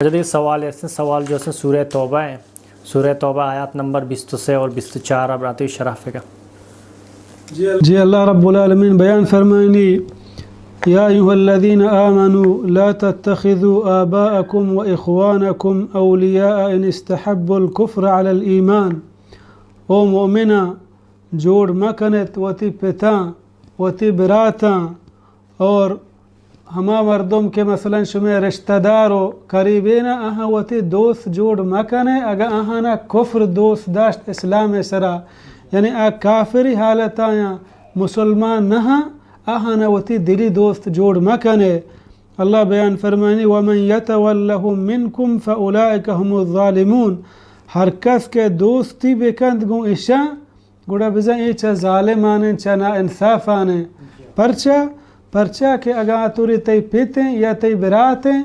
جدید سوال است، سوال جو است سورہ توبہ ہے، سورہ توبہ آیات نمبر بیست و سہ اور بیست و چار اب رات شرح فکر۔ جی، اللہ رب العالمین بیان فرمائنی، یا ایھا الذین آمنوا لا تتخذوا آباءکم و اخوانکم اولیاء ان استحبوا الکفر علی الایمان۔ او مومناں، جوڑ مہ کنت وتی پتاں، وتی براتاں، اور ہما مردم کہ مثلاً شمئے رشتہ دار و قریبیناں، آہاں وتی دوست جوڑ مہ کنے، اگاں آہانا کفر دوست داشت اسلام سرا، یعنی آ کافری حالت آیاں، مسلمان نہ آں، آہانا وتی دلی دوست جوڑ مہ کنے۔ اللہ بیان فرمانی، ومن یتولہم منکم فاولئک هم الظالمون، ہر کس کہ دوستی بکنت گوں اشاں، گڑا بزاں اے چہ ظالمانیں، چہ ناانصافانیں۔ پرچا؟ پرچا کہ اگاں آ توری تئی پتیں یا تئی براتیں،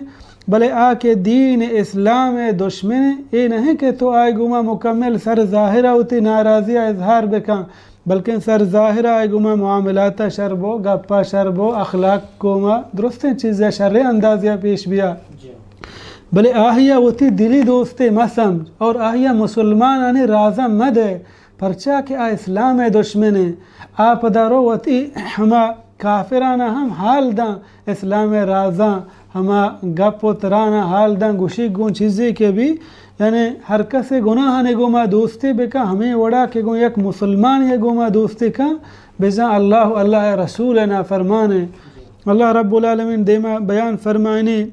بلے آ کہ دین اسلام ءِ دشمنیں، اے نہ کہ تو آئی گوما مکمل سر ظاہرا وتی ناراضی ءَ اظہار بکن، بلکن سر ظاہرا آئی گوما معاملاتا شر بو، گپا شر بو، اخلاق گوما درستیں چیزا شریں اندازیا پیش بیا۔ بلے آہیا وتی دلی دوستے مہ سمجھ اور آہیا مسلمانانی رازا مہ دے۔ پرچا کہ آ اسلام ءِ دشمن انت۔ آ پدا رو وتی ہما کافرانا ہم حال داں، اسلام ءِ رازاں، ہما گپ و ترانا حال داں، گوشی گوں چیزے کہ بی، یعنی ہر کس ءِ گناہانی گوما دوستی بکن، ہمے وڑا کہ گوں یک مسلمانے ءِ گوما دوستی کن، بزاں اللہ و اللہ ءِ رسول ءِ نافرمان انت۔ اللہ رب العالمین دیما بیان فرمائنی،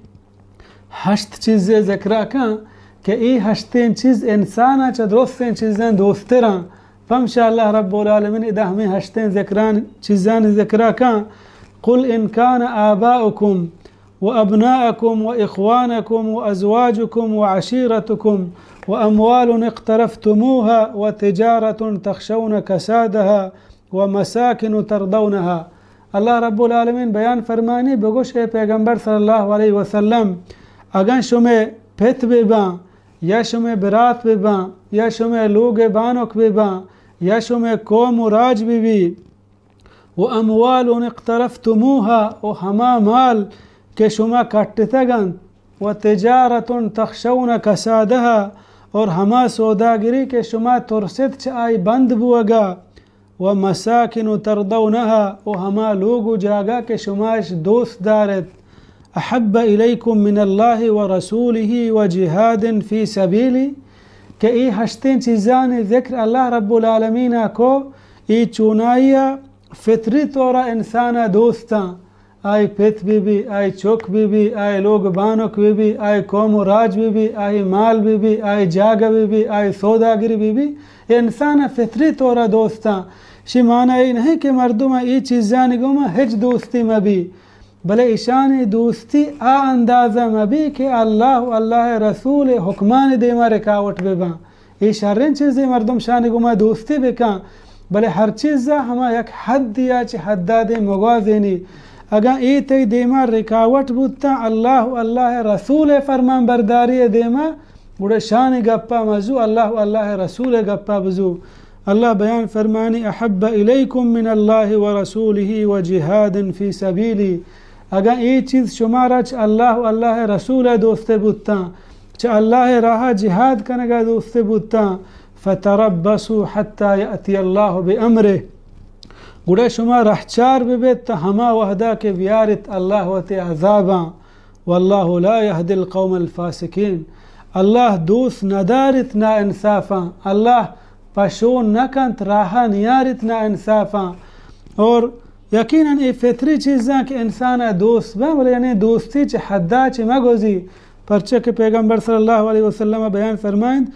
ہشت چیزے ذکرا کن کہ اے ہشتیں چیز انسانا چہ درستیں چیزاں دوستراں۔ پمشا اللہ رب العالمین ادا ہمیں ہشتیں ذکران، چیزانی ذکرا کن، قل ان کان آباؤکم و ابناؤکم و اخوانکم و ازواجکم و عشیرتکم و اموال اقترفتموها و تجارة تخشون کسادها و مساکن ترضونها۔ اللہ رب العالمین بیان فرمانی، بگوش اے پیغمبر صلی اللہ علیہ وسلم، اگاں شمے پت بہ باں، یا شمے برات بہ باں، یا شمے لوگ بانک بہ باں، یا شمے قوم و راج بہ بی، و اموال اقترفتموها، و ہما مال کہ شما کٹتگ انت، و تجارة تخشون کسادها، اور ہما سوداگری کہ شما ترست چہ آئی بند بوگا، و مساکن ترضونها، و ہما لوگ و جاگہ کہ شما اش دوست دارت، احب الیکم من اللہ و رسولہ و جہاد فی سبیلہ، کہ اے ہشتیں چیزانی ذکر اللہ رب العالمین ءَ کو، اے چونائیا فطری طورا انسان ءَ دوستاں، آئی پت بہ بی، آئی چک بہ بی، آئی لوگ بانک بہ بی، آئی قوم و راج بہ بی، آئی مال بہ بی، آئی جاگہ بہ بی، آئی سوداگری بہ بی، اے انسان ءَ فطری طورا دوستاں۔ شی معنی اے نہیں کہ مردم ءَ اے چیزانی گوما ہچ دوستی مہ بی، بلے ایشانی دوستی آ اندازہ مہ بی کہ اللہ و اللہ ءِ رسول ءِ حکمانی دیما رکاوٹ بہ باں۔ اے شریں چیزے، مردم شانی گوما دوستی بکن، بلے ہر چیزا ہما یک حدیا چہ حدا دیم مگوازینی۔ اگاں اے تئی دیما رکاوٹ بوتاں، اللہ و اللہ ءِ رسول ءِ فرمان برداری ءِ دیما، گڑا شانی گپا مزو، اللہ و اللہ ءِ رسول ءِ گپا بزو۔ اللہ بیان فرمانی، احب الیکم من اللہ و رسولہ و جہاد فی سبیلہ۔ اگاں اے چیز شمارا چہ اللہ و اللہ ءِ رسول ءَ دوست بوتاں، چہ اللہ ءِ راہ ءَ جہاد کنگ ءَ دوست بوتاں، فتربصوا حتی یأتی اللہ بامرہ، گڑا شما رہچار بہ بیت تا ہما وہدا کہ بیارت اللہ وتی عذاباں، واللہ لا یہدی القوم الفاسقین، اللہ دوست ندارت ناانصافاں، اللہ پشون نکنت، راہا نیارت ناانصافاں۔ اور یقیناً اے فطری چیزاں کہ انسان ءَ دوست بہ، بلے یعنی دوستی چہ حدا چہ مگوزی، پرچہ کہ پیغمبر صلی اللہ علیہ وسلم بیان فرمائند،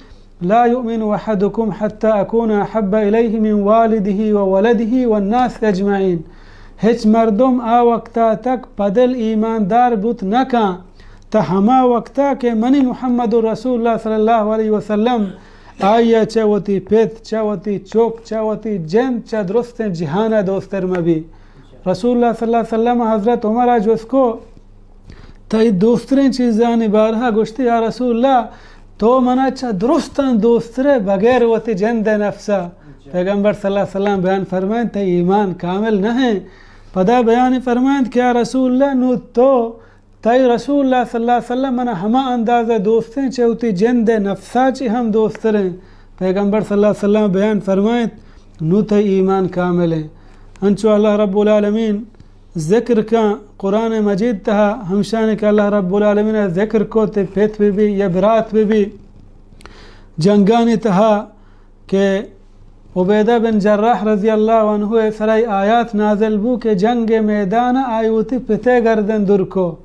لا یؤمن احدکم حتی اکون احب الیہ من والدہ و ولدہ والناس اجمعین۔ ہچ مردم آ وقتا تک پدل ایماندار بوت نکاں تا ہما وقتا کہ منی محمد رسول اللہ صلی اللہ علیہ وسلم آئی ءَ چہ وتی پت، چہ وتی چک، چہ وتی جند، چہ درستیں جہان ءَ دوستر مہ بی۔ رسول اللہ صلی اللہ علیہ وسلم ءَ حضرت عمر ءَ جست کو، تئی دوستریں چیزانی بارہ ءَ گوشتی، یا رسول اللہ، تو منا چہ درستاں دوستر ئے بغیر وتی جند ءِ نفس ءَ۔ پیغمبر صلی اللہ علیہ وسلم بیان فرمائند، تئی ایمان کامل نہ ایں۔ پدا بیان فرمائند کہ یا رسول اللہ، نو تو تئی رسول اللہ صلی اللہ علیہ وسلم منا ہما اندازہ دوستیں، چہ وتی جند ءِ نفسا چی ہم دوستریں۔ پیغمبر صلی اللہ علیہ وسلم بیان فرمائیت، نو تئی ایمان کامل ہیں۔ انچو اللہ رب العالمین ذکر کن قرآن مجید تہا، ہمشانی کہ اللہ رب العالمین ذکر کو، تئی پت بہ بی یا برات بہ بی، جنگانی تہا کہ عبیدہ بن جراح رضی اللہ عنہ ءِ سرا آیات نازل بو کہ جنگ ءِ میدان ءَ آئی وتی پت ءِ گردن دور کو۔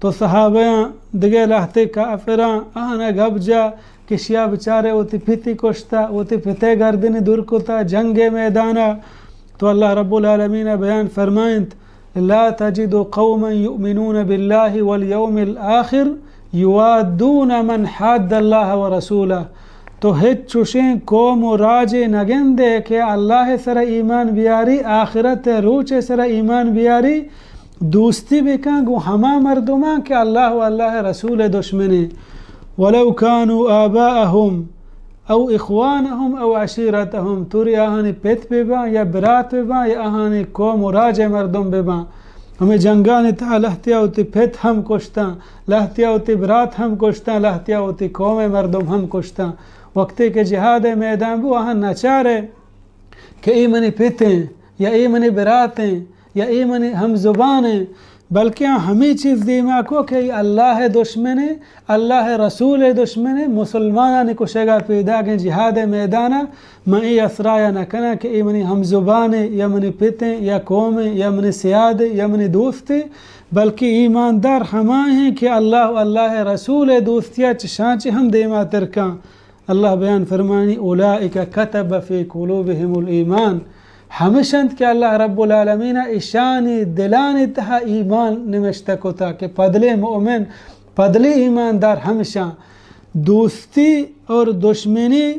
تو صحابیاں، دگہ لہتے کافراں آہانا گپ جا کہ شیا بچارے وتی پتی کشتا، وتی پت ءِ گردن دور کتا جنگ ءِ میدان ءَ۔ تو اللہ رب العالمین بیان فرمائنت، لا تجد قوما يؤمنون بالله واليوم الآخر يوادون من حاد الله ورسوله۔ تو ہچ چوشیں قوم و راجے نگندے کہ اللہ ءِ سرا ایمان بیاری، آخرت ءِ روچ ءِ سرا ایمان بیاری، دوستی بکن گوں ہما مردماں کہ اللہ و اللہ ءِ رسول ءِ دشمن ایں۔ ولو كانوا آباءهم او اخوانهم او عشیرتهم، توری آہانی پت بہ باں یا برات بہ باں یا آہانی قوم و راج ءِ مردم بہ باں۔ ہمے جنگانی تہا لہتیا وتی پت ہم کشتاں، لہتیا وتی برات ہم کشتاں، لہتیا وتی قوم ءِ مردم ہم کشتاں۔ وقتے کہ جہاد ءِ میدان بو، آہاں نچارے کہ اے منی پت ایں یا اے منی برات ایں یا اے منی ہم زبان ایں، بلکہ آ ہمے چیز دیما کو کہ اے اللہ ءِ دشمن ایں، اللہ ءِ رسول ءِ دشمن ایں، مسلمانانی کشگا پیداگیں جہاد ءِ میدان ءَ۔ من اے اسرایا نہ کناں کہ اے منی ہم زبان ایں یا منی پت ایں یا قوم ایں یا منی سیاد ایں یا منی دوست ایں، بلکہ ایماندار ہما ایں کہ اللہ و اللہ ءِ رسول ءِ دوستیا چشاں چہ ہم دیما تر کاں۔ اللہ بیان فرمانی، اولئک کتب فی قلوبهم الایمان، ہمش انت کہ اللہ رب العالمین اشانی دلانی تہا ایمان نمشتہ کتا کہ پدلے مؤمن، پدلے ایماندار ہمشاں۔ دوستی اور دشمنی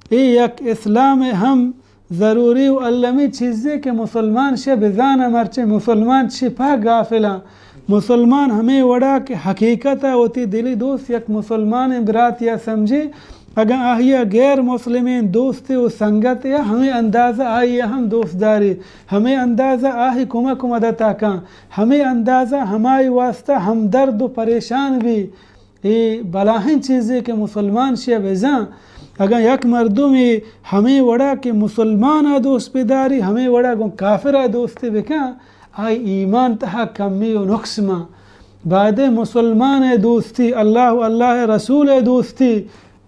اے یک اسلام ءِ ہم ضروری و المی چیزے کہ مسلمان شہ بزاناں، مرچی مسلمان چی پہ غافلاں۔ مسلمان ہمے وڑا کہ حقیقت ءَ وتی دلی دوست یک مسلمانیں براتے ءَ سمجھی، اگاں آئی ءَ غیر مسلمیں دوستے و سنگتے ءَ ہمے اندازہ آئی ءَ ہم دوست داری، ہمے اندازہ آئی کمک و مدد ءَ کن، ہمے اندازہ ہمائی واسطہ ہمدرد و پریشان بی۔ اے بلاہیں چیزے کہ مسلمان شہ بزاں۔ اگاں یک مردمے ہمے وڑا کہ مسلمان ءَ دوست بداری، ہمے وڑا گوں کافر ءَ دوستی بکن، آئی ایمان تہا کمی و نقص مان۔ بایدیں مسلمان ءِ دوستی، اللہ و اللہ ءِ رسول ءِ دوستی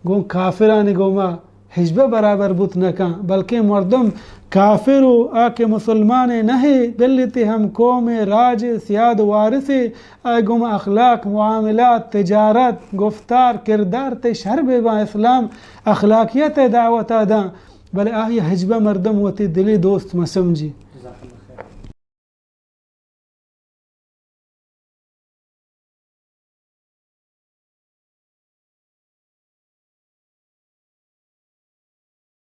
گوں کافرانی گوما ہچبر برابر بوت نہ کن، بلکیں مردم کافر و آ کہ مسلمانے نہ، بلے تئی ہم قومے، راجے، سیاد و وارثے، آئی گوما اخلاق، معاملات، تجارت، گفتار، کردار تئی شر بہ باں، اسلام اخلاقیت ءِ دعوت ءَ داں، بلے آئی ءَ ہچبر مردم وتی دلی دوست مہ سمجھی۔